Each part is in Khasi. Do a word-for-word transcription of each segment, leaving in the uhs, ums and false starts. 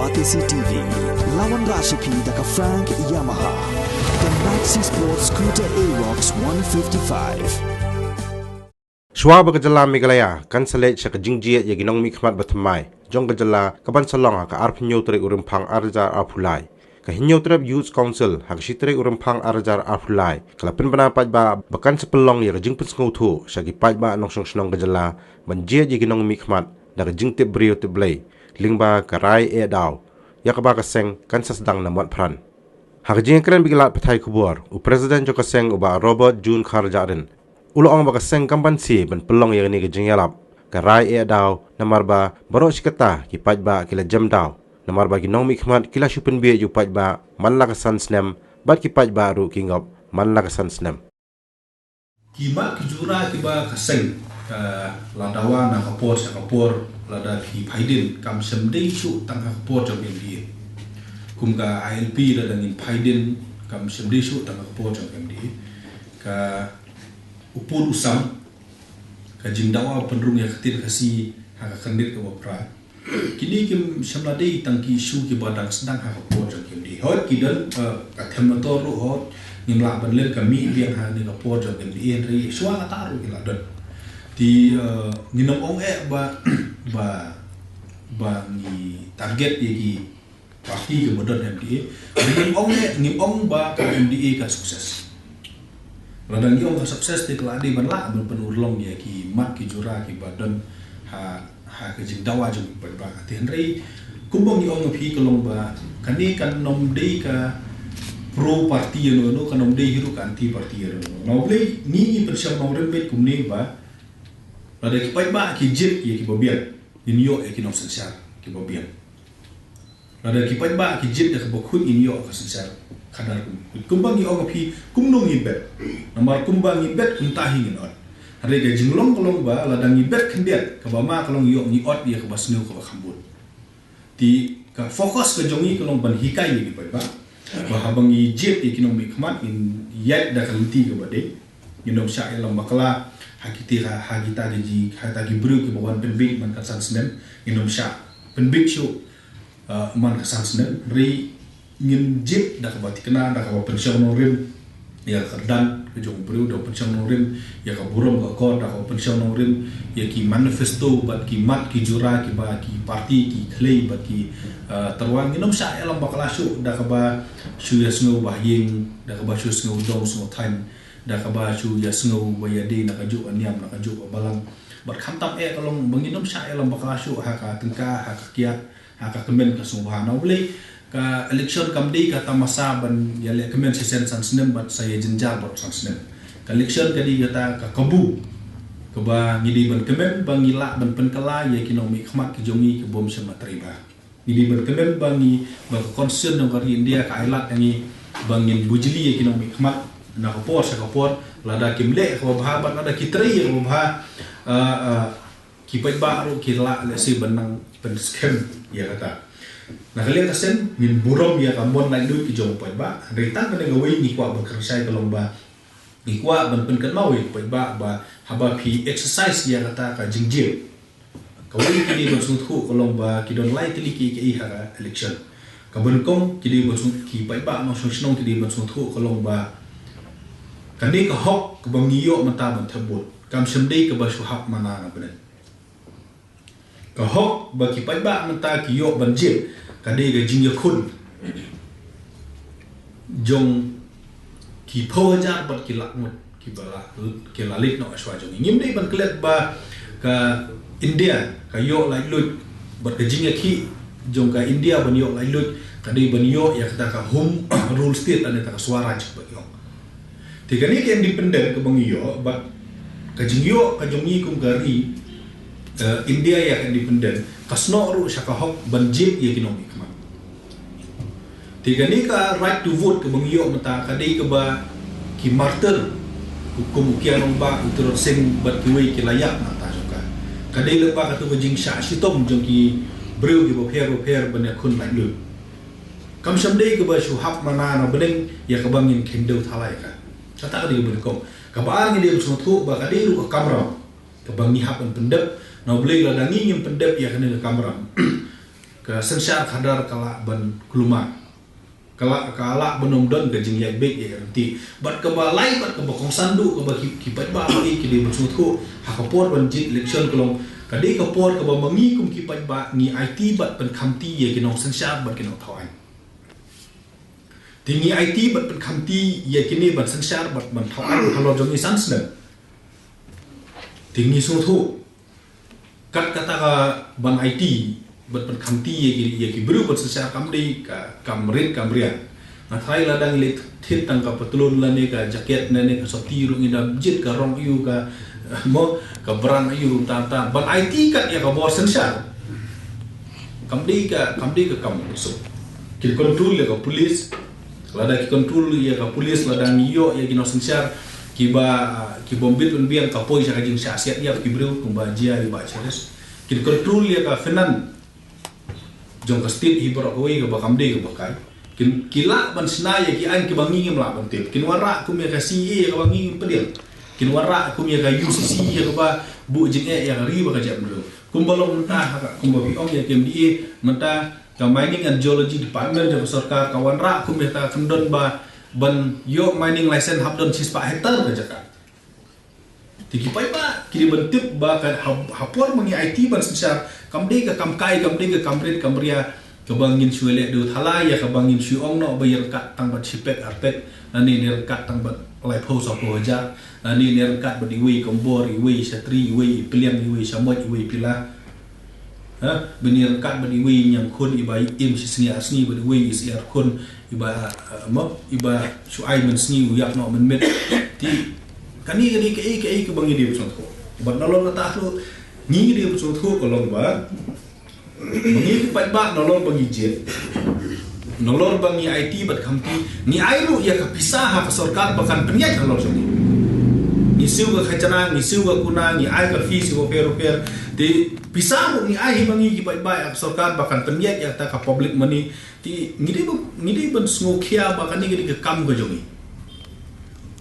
Batesi T V, lawan Rashipi da ka Frank Yamaha. The Maxi Sport Scooter Aerox one fifty-five. Shuwa ba ka jylla Meghalaya kan sa leit sha ka jingjied ïa ki nongmihkhmat bathymmai jong ka jylla, ka ban sa long ha ka arphew hynñiew tarik u Rymphang arhajar arphew lai, ka Hynñiewtrep Youth Council ha ka shi tarik u Rymphang arhajar arphew lai ka la pynbna paidbah ba kan sa pynlong ïa ka jingpynsngewthuh sha ki paidbah nongshong shnong ka jylla ban jied ïa ki nongmihkhmat da ka jingtip briew tip Blei lyngba ka rai eh daw, ïa kaba ka seng kan sa sdang na Mawphanpara. Ha ka jingïakren bad ki lad pathai khubor, u President jong ka seng, u Bah Robert June Kharjahrin, u la ong ba ka seng kam banse ban pynlong ïa kane ka jingïalap ka rai eh daw, namar ba baroh shi katta ki paidbah ki la jem daw, namar ba ki nongmihkhmat ki la shu pynbiej ïa u paidbah man la ka san snem, bad ki paidbah ruh ki ngop man la ka san snem. Ki mat ki jura kiba ka seng, eh, la dawa na ka por sha ka por, lada phi phai dien, kam shym dei shuh tang ha ka por jong M D A. Kum ka I L P, lada ngin phai dien, kam shym dei shuh tang ha ka por jong M D A. Ka u pud u sam, ka jingdawa pynrung ïa ka ktien Khasi ha ka khyrnit kaba phra. Kine kim shym la dei tang ki issue kiba dang sdang ha ka por jong ki. Hooid ki don, eh, ka them motor ruh hooid ngim lah ban len ka mih biang ha kane ka por jong ki, hynrei shuwa kata ruh ki la don. Te, eh, ngin ym ong eh ba, ba, ba ngi target ïa ki party kiba don M D A. Ngim ong eh, ngim ong ba ka M D A ka success. Lada ngi ong ka success te ka la dei ban lah ban pynurlong ïa ki mat ki jura kiba don ha, ha ka jingdawa jong ki paidbah. Te hynrei kumba ngi ong ïa phi ka long ba kane kan ym dei ka pro party ïano ïano, kan ym dei hi ruh ka anti party ïano ïano. Namar balei ngi, ngi pynshong nongrim beit kumne ba lada ki paidbah ki jied ïa kiba biang, ngin ïoh ïa ki nongsynshar kiba biang. Lada ki paidbah ki jied da kaba khuid, ngin ïoh ka synshar khadar kum khuid. Kumba ngi ong ïa phi, kumno ngi bet? Namar kumba ngi bet kumta hi ngin ot. Hynrei ka jinglong ka long ba lada ngi bet khyndiat, kaba ma ka long ïoh ngi ot ïa kaba sniew kaba kham bun. Te ka focus ka jong ngi ka long ban hikai ïa ki paidbah ba haba ngi jied ïa ki nongmihkhmat ngin ïaid da ka lynti kaba dei. Ngin ym shah ïalam bakla ha kita, ha, ha kita ki ji, ha kita ki briew kiba wan pynbiej man ka san snem. Ngin ym shah pynbiej shuh, ah, man ka san snem. Hynrei ngin jied da kaba thikna, da kaba pynshong nongrim ïa ka kyrdan ka jong u briew, da pynshong nongrim ïa ka burom ka akor, da kaba pynshong nongrim ïa ki manifesto bad ki mat ki jura kiba ki party ki khlei bad ki, ah, tyrwa. Ngin ym shah ïalam bakla shuh da kaba shu ïasngew ba ha ïing, da kaba shu sngew dong sngew thaiñ, da kaba shu ïasngew ba ïadei na kajuh ka niam, na kajuh ka balang. Bad khamtam eh ka long ba ngin ym shah ïalam bakla shuh ha ka tyngka, ha ka kiad, ha ka kmen ka sngewbha. Namar balei ka election kam dei ka tamasa ban ïaleh kmen shisien san snem bad sa ïa jynjar bad san snem. Ka election ka dei kata ka kabu kaba ngi dei ban kmen ba ngi lah ban pynkylla ïa ki nongmihkhmat ki jong ngi ki bym shym la trei bha. Ngi dei ban kmen ba ngi, ba ka Constitution jong ka ri India ka ai lad ïa ngi ba ngin bujli ïa ki nongmihkhmat na ka por sha ka por, lada kim leh kaba bha bad lada ki trei ïa kaba bha, ah, ah, ki paidbah ruh ki lah lehse ban nang pynskhem ïa kata. Na ka liang ka seng ngin burom ïa ka mon laitluid ki jong u paidbah, hynrei tang kane kawei ngi kwah ban kren shai ka long ba ngi kwah ban pynkynmaw ïa u paidbah ba haba phi exercise ïa kata ka jingjied, kawei ki dei ban sngewthuh ka long ba ki don lai tylli kiei kiei ha ka election. Kaba nyngkong ki dei ban sngewthuh, ki paidbah nongshong shnong ki dei ban sngewthuh ka long ba kane ka hok kaba ngi ïoh mynta ban thep vote kam shym dei kaba shu hap mana na bneng. Ka hok ba ki paidbah mynta ki ïoh ban jied ka dei ka jingïakhun jong ki phew hajar bad ki lak ngut kiba la, ki la leit noh shuwa jong ngi. Ngim dei ban klet ba ka India ka ïoh laitluid bad ka jingïakhih jong ka India ban ïoh laitluid ka dei ban ïoh ïa kata ka home rule state lane kata ka swaraj ba ki ong. Te kane ka independent kaba ngi ïoh bad ka jingïoh ka jong ngi kum ka ri, eh, India ïa ka independent ka snoh ruh sha ka hok ban jied ïa ki nongmihkhmat. Te kane ka right to vote kaba ngi ïoh mynta ka dei kaba ki martyr kum u Kiang Nangbah, u Tirot Sing bad kiwei ki la ïap na ka jong ka. Ka dei lyngba katu ka jingshah shitom jong ki briew kiba pher ba pher ban ïakhun laitluid. Kam shym dei kaba shu hap mana na bneng ïa kaba ngin kheiñ dew thala ïa ka. Kata ka dei kaba nyngkong. Kaba ar ngi dei ban sngewthuh ba ka dei ruh ka kamram kaba ngi hap ban pyndep. Na U Blei lada ngi ngim pyndep ïa kane ka kamram, Ka synshar khadar ka lah ban kulmar. Ka lah, ka lah ban ym don ka jingïaid beit ïaid ryntih. Bad kaba lai, bad kaba kongsan duh, kaba ki, ki paidbah ba ïeit ki dei ban sngewthuh, ha ka por ban jied election ka long, ka dei ka por kaba ma ngi kum ki paidbah ngi aiti bad pynkhamti ïa ki nongsynshar bad ki nongthaw aiñ. Te ngi aiti bad pynkhamti ïa kine ban synshar bad ban thaw aiñ halor jong ngi san snem. Te ngi sngewthuh, kat kata ka ban aiti bad pynkhamti ïa ki, ïa ki briew ban synshar kam dei ka kam rit kam riang. Nga tharai lada ngi leit thied tang ka patlun lane ka jaket lane ka soti ruh ngi da jied ka rong aiu ka, mo, ka brand aiu, tang tang ban aiti kat ïa ka bor synshar. Kam dei ka, kam dei ka kam suk. Kin control ïa ka police. Lada ki control ïa ka police, lada ngi ïoh ïa ki nongsynshar kiba, ki bym bit bym biang, ka poi sha ka jingshah siat ïa ki briew kumba jia ïa i Bah Cherish. Kin control ïa ka finance jong ka state hi baroh kawei kaba kam dei kaba kai. Kin, ki lah ban shna ïa ki aiñ kiba ngi ngim lah ban tip. Kin wanrah kum ïa ka C A A kaba ngi ngim pdiang. Kin wanrah kum ïa ka U C C ïa kaba buh jingeh ïa ka ri bad ka jaitbynriew. Kumba long mynta ha ka, kumba phi ong ïa ka M D A, mynta ka Mining and Geology Department jong ka sorkar ka wanrah kum ïa ka kyndon ba ban ïoh mining license hap don shispah hektar ka jaka. Te ki paidbah ki dei ban tip ba ka ha, ha por ma ngi aiti ban synshar, kam dei ka kam kai, kam dei ka kam rit kam ria, kaba ngin shu leh dewthala ïa kaba ngin shu ong noh ba ïa ryngkat tang bad shipek arpek, lane ïa ryngkat tang bad laiphew sawphew hajar, lane ïa ryngkat bad iwei i kombor, iwei i shatri, iwei i pliang, iwei i shamoit, iwei i pila. Ha, ba ïa ryngkat bad iwei i ñiangkhun iba im shi sngi ar sngi, bad iwei i syiar khun iba, eh, mo, iba shu ai mynsngi u ïap noh mynmiet. Te kane ka dei kaei kaei kaba ngi dei ban sngewthuh. Bad nalor kata ruh ngi dei ban sngewthuh ka long ba ma ngi ki paidbah nalor ba ngi jied, nalor ba ngi aiti bad khamti, ngi ai ruh ïa ka pisa ha ka sorkar ba kan pynïaid halor jong ngi. Ngi siew ka khajna, ngi siew ka kuna, ngi ai ka fee siew ka pher pher. Te pisa ruh ngi ai hi ma ngi ki paidbah ïa ka sorkar ba kan pynïaid ïa kata ka public money. Te ngi dei ba, ngi dei ban sngewkhia ba kane ka dei ka kam ka jong ngi.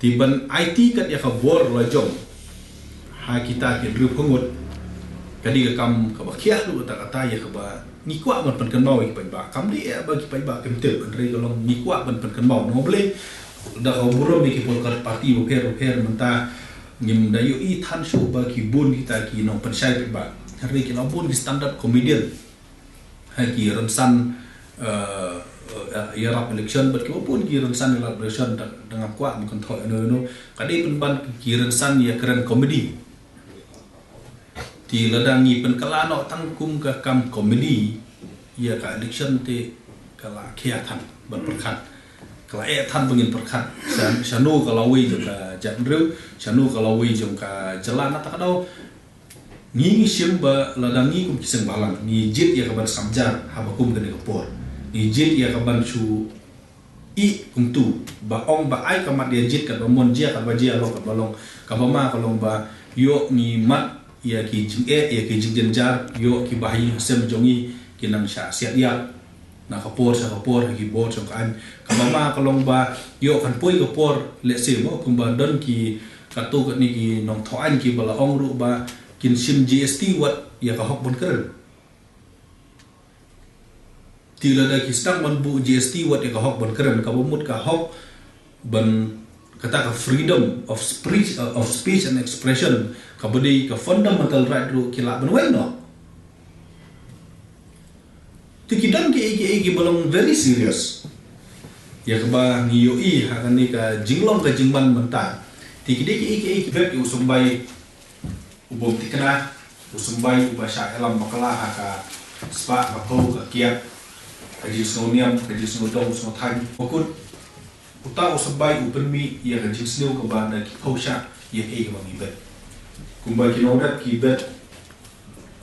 Te ban aiti kat ïa ka bor la jong ha kita ki hynriewphew ngut, ka dei ka kam kaba khia ruh kata kata ïa kaba ngi kwah ban pynkynmaw ïa ki paidbah. Kam dei ïa ba ki paidbah kim tip, hynrei ka long ngi kwah ban pynkynmaw. Nongblei, da ka burom ïa ki political party bapher bapher mynta ngim da ïohi than shuh ba ki bun kita ki nongpynshai paidbah. Hynrei ki la bun ki stand up comedian ha ki rynsan, eh, eh, ïarap election, bad kiba bun ki rynsan ïarap election da, da ngam kwah ban kynthoh ïano ïano. Ka dei pynban ki rynsan ïakren comedy. Te lada ngi pynkylla noh tang kum ka kam comedy ïa ka election te ka la khia than ban pyrkhat. Ka la eh than ba ngin pyrkhat. Sha, shano ka lawei jong ka jaitbynriew, shano ka lawei jong ka jylla, na kata ka daw ngi ngi shim ba lada ngi kum ki seng bhalang ngi jied ïa ka ban skhem jar haba kum kane ka por. Ngi jied ïa ka ban shu ïeh kumtu, ba ong ba ai ka mat ïa jied katba mon, jia katba jia, long katba long. Kaba ma ka long ba ïoh ngi mad ïa ki jingeh, ïa ki jingjynjar, ïoh kiba ha ïing ha sem jong ngi ki nang shah siat ïap na ka por sha ka por ha ki bor jong ka aiñ. Kaba ma ka long ba ïoh kan poi ka por, let's say mo, kumba don ki katto katne ki nongthaw aiñ kiba la ong ruh ba kin shim G S T wat ïa ka hok ban kren. Te lada ki sdang ban buh G S T wat ïa ka hok ban kren, kaba mut ka hok ban, kata ka freedom of speech, uh, of speech and expression, kaba dei ka fundamental right ruh ki lah ban weng noh. Te ki don kiei kiei kiba long very serious ïa kaba ngi ïohi ha kane ka jinglong ka jingman mynta. Te ki dei kiei kiei ki bad ïa u symbai u bym thikna, u symbai uba shah ïalam bakla ha ka spah ka phew ka kiad, ka jingsngew niam, ka jingsngew dong, sngew thaiñ. Bakut uta u symbai u pynmih ïa ka jingsniew kaba da ki phew shah ïa kaei kaba ngi bet. Kumba ki nongdep ki bet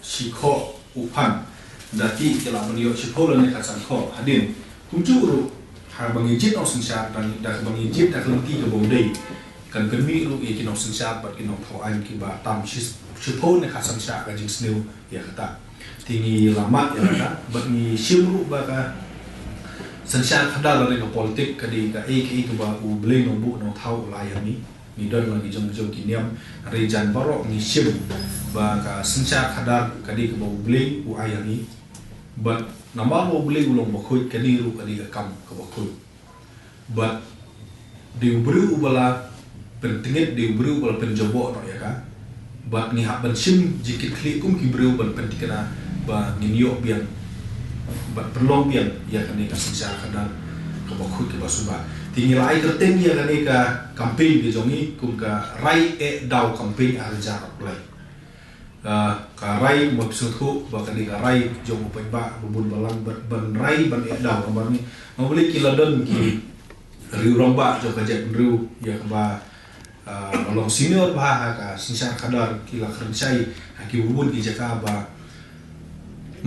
shikhoh u phan, da ki ki lah ban ïoh shiphew lane khatsan khoh. Hadien kumjuh ruh, haba ngi jied nongsynshar, da, da kaba ngi jied da ka lynti kaba u dei, kan pynmih ruh ïa ki nongsynshar bad ki nongthaw aiñ kiba tam shi, shiphew ne khatsan shah ka jingsniew ïa kata. Te ngi la mad ïa kata bad ngi shim ruh ba ka synshar khadar lane ka politik ka dei kaei kaei kaba U Blei Nongbuh Nongthaw u la ai ha ngi. Ngi don la ki jong ki jong ki niam, hynrei jan baroh ngi shim ba ka synshar khadar ka dei kaba U Blei u ai ha ngi. Bad namar ba U Blei u long bakhuid, kane ruh ka dei ka kam kaba khuid. Bad dei u briew uba la pyntngit, dei u briew uba la pynjaboh noh ïa ka. Bad ngi hap ban shim jingkitkhlieh kum ki briew ban pynthikna ba ngin ïoh biang bad pynlong biang ïa kane ka synshar khadar kaba khuid kaba suba. Te ngi la ai kyrteng ïa kane ka campaign ka jong ngi kum ka Rai Eh Daw campaign arhajar arphew lai. Ah, ka rai, kumba phi sngewthuh ba ka dei ka rai jong u paidbah ba bun balang, ban, ban rai ban eh daw namar ngi, namar balei, ki la don ki riew rangbah jong ka jaitbynriew ïa kaba, ah, ba long senior bha ha ka synshar khadar, ki la kren shai ha kiba bun ki jaka ba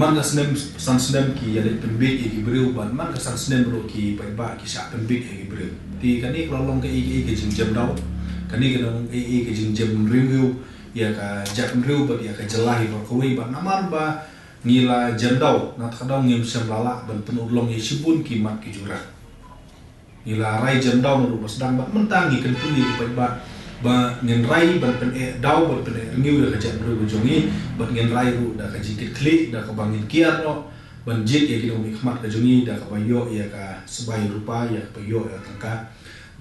man ka snem san snem ki ïaleit pynbieit ïa ki briew, bad man ka san snem ruh ki paidbah ki shah pynbieit ïa ki briew. Te kane ka la long kaei kaei ka jingjem daw, kane ka la long kaei kaei ka jingjem riew riew ïa ka jaitbynriew bad ïa ka jylla hi baroh kawei, bad namar ba ngi la jem daw, na kata ka daw ngim shym la lah ban pynurlong ïa shibun ki mat ki jura. Ngi la rai jem daw naduh ba sdang, bad mynta ngi kyntu ïa ki paidbah ba ngin rai ban pyneh daw, ban pyneh rngiew ïa ka jaitbynriew ka jong ngi, bad ngin rai ruh da ka jingkitkhlieh, da kaba ngin kiar noh ban jied ïa ki nongmihkhmat ka jong ngi, da kaba ïoh ïa ka sbai rupa, ïa kaba ïoh ïa ka tyngka,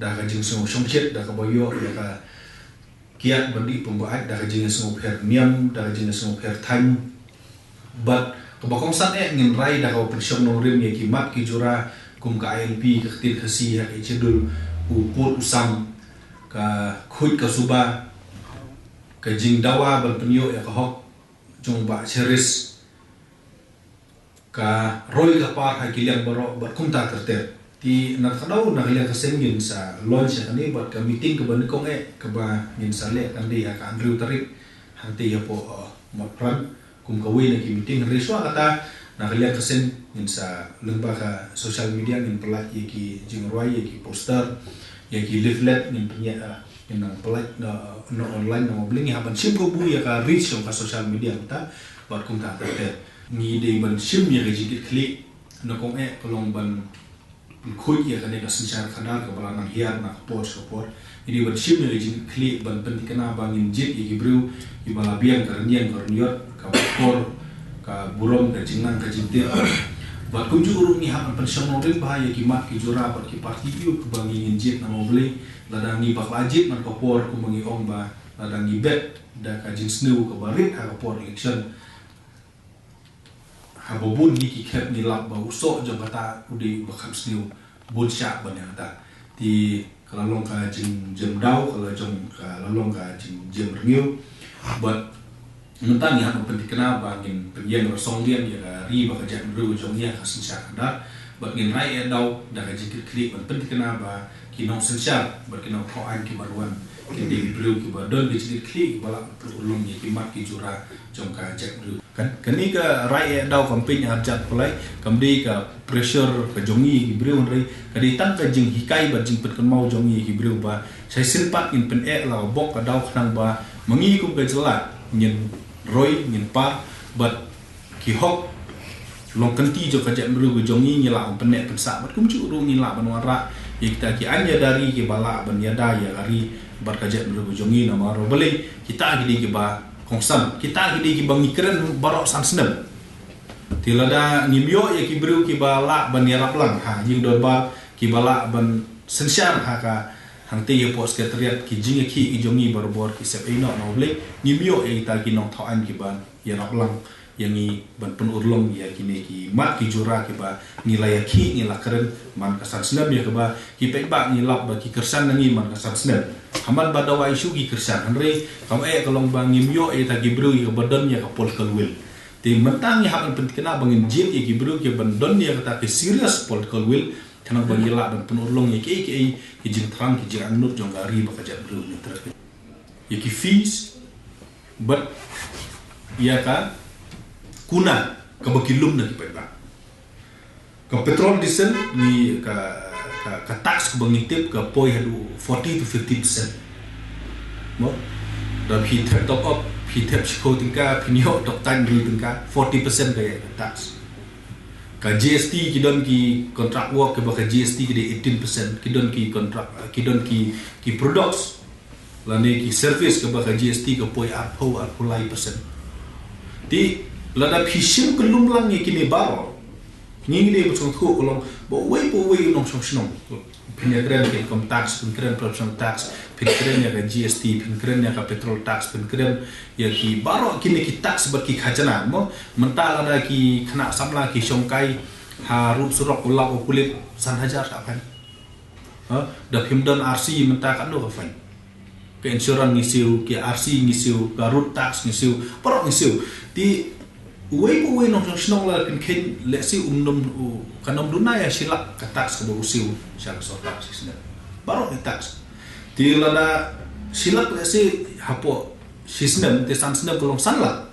da ka jingsngew shongshit, da kaba ïoh ïa ka kiad ban dih pynban, da ka jingsngewpher niam, da ka jingsngewpher thaiñ. Bad kaba kongsan eh, ngin rai da kaba pynshong nongrim ïa ki mat ki jura kum ka I L P, ka ktien Khasi ha ka Schedule, u pud u sam, ka khuid ka suba, ka jingdawa ban pynïoh ïa ka hok jong u Bah Cherish, ka roi ka par ha ki liang baroh, bad kumta ter ter. Te na kata ka daw, na ka liang ka seng ngin sa launch ïa kane, bad ka meeting kaba nyngkong eh kaba ngin sa leh kan dei ha ka hynriew tarik, hangtei hapoh, uh, Mawpran, kum kawei na ki meeting. Hynrei shuwa kata, na ka liang ka seng ngin sa, lyngba ka social media, ngin pynlait ïa ki jingrwai, ïa ki poster, ïa ki leaflet, ngin pynïaid, uh, ngin nang pynlait na, na online, namar balei, ngi hap ban shim kabu ïa ka reach jong ka social media mynta, bad kumta ter ter. Ngi dei ban shim ïa ka jingkitkhlieh, na kong eh ka long ban pynkhuid ïa kane ka synshar khadar kaba la nang hiar na ka por sha ka por. Ngi dei ban shim ïa ka jingkitkhlieh ban pynthikna ba ngin jied ïa ki briew kiba la biang ka rynïeng ka rynïot, ka bakor, ka burom, ka jingnang ka jingtip. Bad kumjuh ruh ngi hap ban pynshong nongrim bha ïa ki mat ki jura bad ki party ïa kiba ngi ngin jied, namar balei, lada ngi bakla jied man ka por, kumba ngi ong ba lada ngi bet da ka jingsniew kaba rit ha ka por election, haba bun ngi ki khep ngi lap ba u soh jong kata u dei uba kham sniew, bun shah ban ïa kata. Te ka la long ka jingjem daw, ka la jong, ka la long ka jingjem rngiew. Bad mynta ngi hap ban pynthikna ba ngin pynïeng rasong liang ïa ka ri bad ka jaitbynriew jong ngi ha ka synshar khadar. Bad ngin rai eh daw da ka jingkitkhlieh ban pynthikna ba ki nongsynshar bad ki nongthoh aiñ kiba wan kin dei ki briew kiba don ka jingkitkhlieh, kiba lah ban pynurlong ïa ki mat ki jura jong ka jaitbynriew. Kan, kane ka Rai Eh Daw campaign arhajar arphew lai kam dei ka pressure ka jong ngi ki briew, hynrei ka dei tang ka jinghikai bad jingpynkynmaw jong ngi ki briew ba sa shisien pat ngin pyneh la ka bok ka daw, khnang ba ma ngi kum ka jylla ngin roi, ngin par, bad ki hok long kynti jong ka jaitbynriew ka jong ngi, ngi lah ban pynneh pynsah, bad kumjuh ruh ngi lah ban wanrah ïa kita ki aiñ ïada ri kiba lah ban ïada ïa ka ri bad ka jaitbynriew ka jong ngi, namar balei, kita ki dei kiba kongsan, kita ki dei kiba ngi kren baroh san snem. Te lada ngim ïoh ïa ki briew kiba lah ban ïarap lang ha ïing dorbar, kiba lah ban synshar ha ka hangtei hapoh secretariat, ki jingïakhih ki jong ngi barabor ki sep ei noh, namar balei, ngim ïoh ïa kita ki nongthoh aiñ kiba ïarap lang ïa ngi ban pynurlong ïa kine ki mat ki jura kiba ngi la ïakhih, ngi la kren man ka san snem, ïa kaba ki paidbah ngi lap ba ki kyrshan na ngi man ka san snem. Haman ba dawa issue ki kyrshan, hynrei kam eh ka long ba ngim ïoh ïa kita ki briew ïa kaba don ïa ka political will. Te mynta ngi hap ban pynthikna ba ngin jied ïa ki briew kiban don ïa kata ki serious political will, khnang ba ngi lah ban pynurlong ïa kiei kiei ki jingthrang, ki jingangnud jong ka ri bad ka jaitbynriew. Ïa ki fees bad ïa ka kuna kaba ki lum na ki paidbah. Ka petrol, diesel, ngi ka, ka, ka tax kaba ngi tip ka poi haduh forty to fifty percent. Mo? Da phi thep top up, phi thep shiphew tyngka, phin ïoh tok tang hynriew tyngka, forty percent ka ïa ka tax. Ka G S T, ki don ki contract work kiba ka G S T ki dei eighteen percent, ki don ki contract, ki don ki, ki products lane ki service kiba ka G S T ka poi arphew, arphew lai percent. Te Lada phi shim kyllum lang ïa kine baroh, ngi ngi dei ban sngewthuh ka long ba uwei pa uwei u nongshong shnong, phin ïa kren ïa ka income tax, phin kren professional tax, phin kren ïa ka G S T, phin kren ïa ka petrol tax, phin kren ïa ki baroh kine ki tax bad ki khajna, mo. Mynta lada ki khynnah samla ki shong kai ha rup surok, u lap u pulit, san hajar sa fine. Ha, da phim don R C mynta katno ka fine. Ka insurance ngi siew, ki R C ngi siew, ka road tax ngi siew, paralok ngi siew. Te uwei pa uwei u nongshong shnong lada phin kheiñ, lehse um nym, u, kan ym duna ïa shi lak ka tax kaba u siew sha ka sorkar shi snem. Baroh ki tax. Te lada shi lak, lehse hapoh shi snem, te san snem ka long san lak.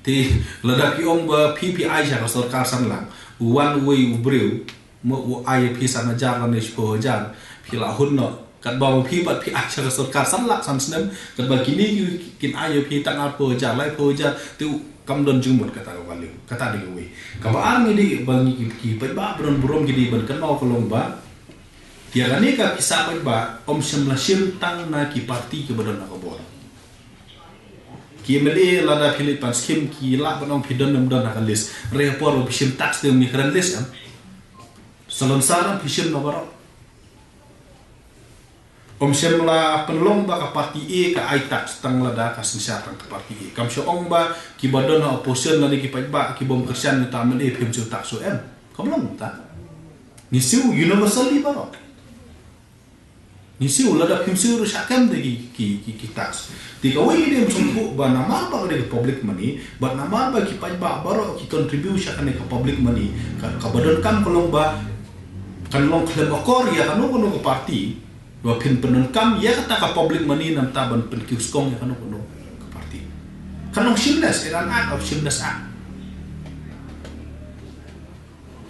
Te lada phi ong ba phi phi ai sha ka sorkar san lak, u wan uwei u briew, mo, u ai ïa phi san hajar lane shiphew hajar, phi la hun noh. Katba ma phi pat phi ai sha ka sorkar san lak san snem, katba kine ki kin ai ïa phi tang arphew hajar, laiphew hajar, te u kam don jingmut kata ka value, kata dei kawei. Kaba ar ngi dei ba ngi ki, ki paidbah ba don burom ki dei ban kynmaw ka long ba ïa kane ka pisa paidbah ym shym la shim tang na ki party kiba don ha ka bor. Ki M L A lada phi leit pan skim ki lah ban ong phi don ne ym don ha ka list. Hynrei ha por ba phi shim tax te ym ïakren list, em. Salonsar em phi shim na baroh. Ym shym la pynlong ba ka party A ka ai tax tang lada ka synshar tang ka party A. Kam shu ong ba kiba don ha opposition lane ki paidbah kibym kyrshan ïa uta M L A phim siew tax, em. Kam long ta. Ngi siew universally baroh. Ngi siew, lada phim siew ruh shah kem de ki, ki, ki, ki tax. Te kawei ngi dei ban sngewthuh ba namar ba ka dei ka public money, bad namar ba ki paidbah baroh ki contribute sha kane ka public money, ka, kaba donkam ka long ba kan long khlem akor ïa kano kano ka party ba phin pyndonkam ïa kata ka public money namar ban pynkiew skong ïa kano kano ka party. Kan long shameless, eh, an act of shameless act.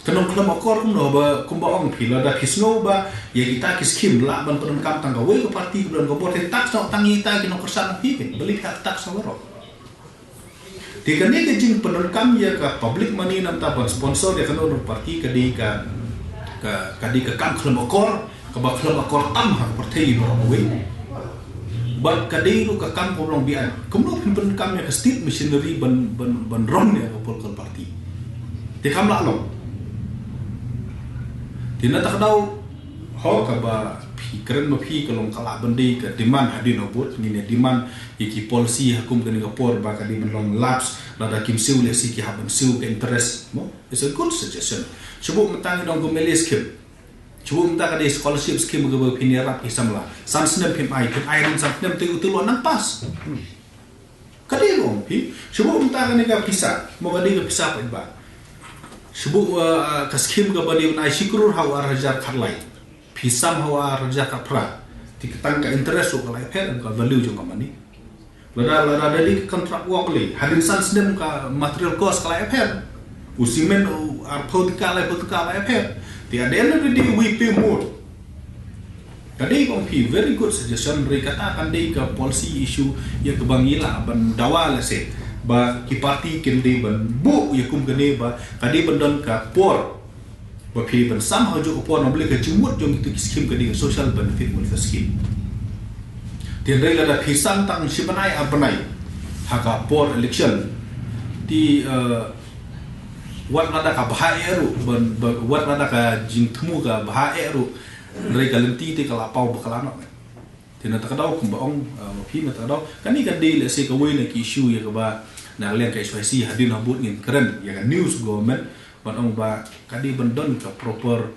Kan long khlem akor kumno ba kumba ong phi, lada phi sngew ba ïa kita ki skim lah ban pyndonkam tang kawei ka party kaba don ka bor, te tax noh tang ïa kita ki nongkyrshan phi, balei phi hap tax noh baroh? Te kane ka jingpyndonkam ïa ka public money namar ban sponsor ïa kano kano party ka dei ka, ka, ka dei ka kam khlem akor, kaba khlem akor tam ha ka pyrthei baroh kawei. Bad ka dei ruh ka kam kaba long beaiñ. Kumno phin pyndonkam ïa ka state machinery ban, ban, ban run ïa ka political party? Te kam lah long. Te na kata ka daw, ho, kaba phi kren ma phi ka long ka lah ban dei ka demand hadien ha vote, ngin ïa demand ïa ki policy ha kum kane ka por ba ka dei ban long lapse, lada kim siew lehse ki hap ban siew ka interest, mo? It's a good suggestion. Shu buh mynta ngi ong ka M L A scheme. Shu buh mynta ka dei scholarship scheme kaba phin ïarap ki samla. San snem phim ai, phim ai hadien san snem te u te u la nang pass. Ka dei, ong phi. Shu buh mynta kane ka pisa. Mo, ka dei ka pisa paidbah. Shu buh, uh, ka scheme kaba dei ban ai shi klur ha u ar hajar khatlai. Phi sam ha u ar hajar khatphra. Te ka tang ka interest ruh ka la ïapher, ka value jong ka money. Lada, lada dei ka contract work lei, hadien san snem ka material cost ka la ïapher. U cement u arphew tyngka, laiphew tyngka la ïapher. Te at the end of the day we pay more. Ka dei, ong phi, very good suggestion, hynrei kata kan dei ka policy issue ïa kaba ngi lah ban dawa lehse. Ba ki party kin dei ban buh ïa kum kane ba ka dei ban don ka por ba phi dei ban sam ha kajuh ka por, namar balei ka jingmut jong kito ki scheme ka dei ka social benefit welfare scheme. Te hynrei lada phi sam tang shi bnai ar bnai ha ka por election, te, eh, wat lada ka bha eh ruh, ban, ban, wat lada ka jingthmu ka bha eh ruh, hynrei ka lynti te ka la paw bakla noh. Te na kata ka daw kumba ong, uh, ma phi, na kata ka daw kane ka dei lehse kawei na ki issue ïa kaba na ka liang ka H Y C hadien ha vote ngin kren ïa ka news government, ban ong ba ka dei ban don ka proper,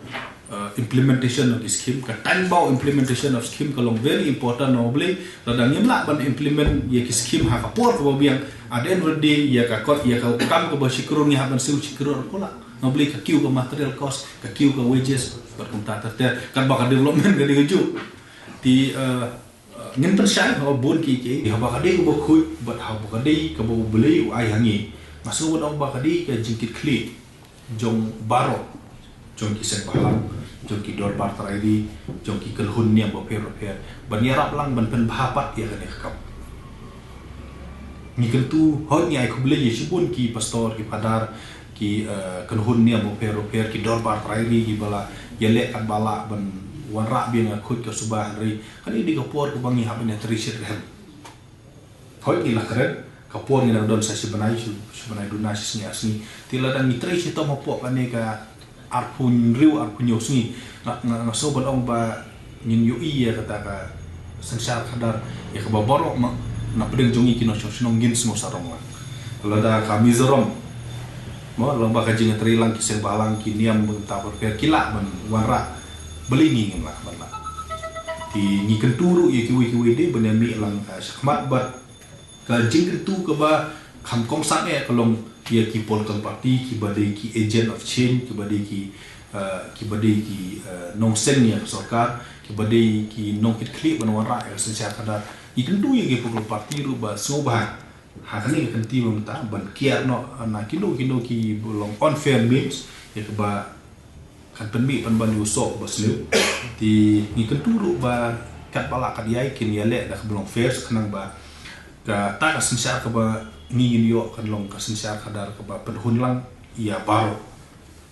uh, implementation of the scheme. Ka time bound implementation of scheme ka long very important, namar balei lada ngim lah ban implement ïa ki scheme ha ka por kaba biang, at the end of the day ïa ka kot, ïa ka kam kaba shi klur ngi hap ban siew shi klur ar klur. Namar balei ka kiew ka material cost, ka kiew ka wages, bad kumta ter ter, katba ka development ka dei kajuh. Te, eh, eh, ngin pynshai ha bun ki ki, haba ka dei kaba khuid bad haba ka dei kaba U Blei u ai ha ngi. Nga sngew ban ong ba ka dei ka jingkitkhlieh jong baroh, jong ki seng bhalang, jong ki dorbar trai ri, jong ki kynhun niam bapher bapher, ban ïarap lang ban pynbha pat ïa kane ka kam. Ngi kyntu, hooid, ngi ai khublei ïa shibun ki pastor, ki phadar, ki, eh, kynhun niam bapher bapher, ki dorbar trai ri kiba la ïaleh katba lah ban wanrah biang ïa ka khuid ka suba, hynrei kane dei ka por kaba ngi hap ban ïatrei shitrhem. Hooid, ngi la kren, Ka por ngi dang don sa shi bnai, shi, shi bnai duna, shi sngi ar sngi. Te lada ngi trei shitom hapoh kane ka arphew hynriew, arphew hynñiew sngi, nga, nga, nga sngew ban ong ba ngin ïohi ïa kata ka synshar khadar, ïa kaba baroh ma, na pdeng jong ngi ki nongshong shnong ngin sngew sarong lang. Lada ka Mizoram, mo, lyngba ka jingïatreilang ki seng bhalang, ki niam bynta pyrper, ki lah ban wanrah, balei ngi ngim lah ban lah. Te ngi kyntu ruh ïa kiwei kiwei de ban ïa mih lang, eh, shakhmat bad ka jingkyntu kaba kham kongsan eh ka long ïa ki political party kiba dei ki agent of change, kiba dei ki, eh, kiba dei ki, eh, nongseng ïa ka sorkar, kiba dei ki nongkitkhlieh ban wanrah ïa ka synshar khadar. Ngi kyntu ïa ki political party ruh ba sngewbha ha kane ka kynti ba mynta ban kiar noh na kino kino ki long unfair means ïa kaba kan pynmih pynban ïa u soh ba sniew. Te ngi kyntu ruh ba katba lah kat ïai kin ïaleh da kaba long fair, khnang ba kata ka synshar kaba ngi ngin ïoh kan long ka synshar khadar kaba pynhun lang ïa baroh.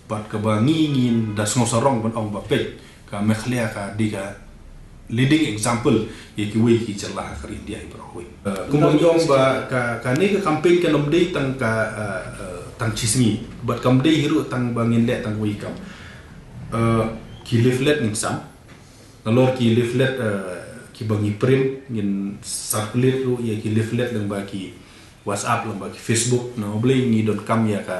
Bad kaba ngi ngin da sngew sarong ban ong ba peit, ka Meghalaya ka dei ka leading example ïa kiwei ki jylla ha ka ri India hi baroh kawei. Eh, kumba ngi ong ba ka, kane ka campaign kam dei tang ka, eh, eh, tang shi sngi. Bad kam dei hi ruh tang ba ngin leh tang kawei kam. Eh, ki leaflet ngin sam. Nalor ki leaflet, eh, kiba ngi print, ngin circulate ruh ïa ki leaflet lyngba ki WhatsApp, lyngba ki Facebook. Na U Blei ngi donkam ïa ka,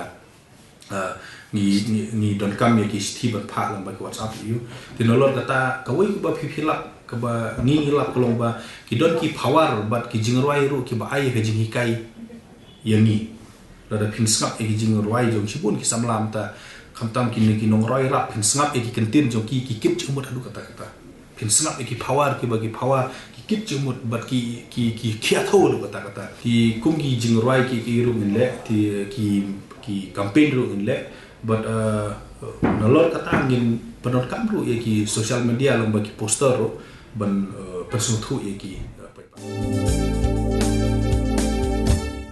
eh, ngi, ngi, ngi donkam ïa ki shithi ban phah lyngba ki WhatsApp ïa u. Te nalor kata, kawei kaba phi phi lap, kaba ngi ngi lap ka long ba ki don ki power bad ki jingrwai ruh kiba ai ïa ka jinghikai ïa ngi. Lada phin sngap ïa ki jingrwai jong shibun ki samla mynta, khamtam kine ki nongrwai rap, phin sngap ïa ki kyntien jong ki, ki kit jingmut haduh katta katta. Phin sngap ïa ki power, kiba ki power ki kit jingmut bad ki, ki, ki, ki ïathuh haduh katta katta. Te kum ki jingrwai ki, ki ruh ngin leh, te ki, ki campaign ruh ngin leh, bad, eh, nalor kata ngin pyndonkam ruh ïa ki social media lyngba ki poster ruh ban, eh, pynsngewthuh ïa ki, eh, paidbah.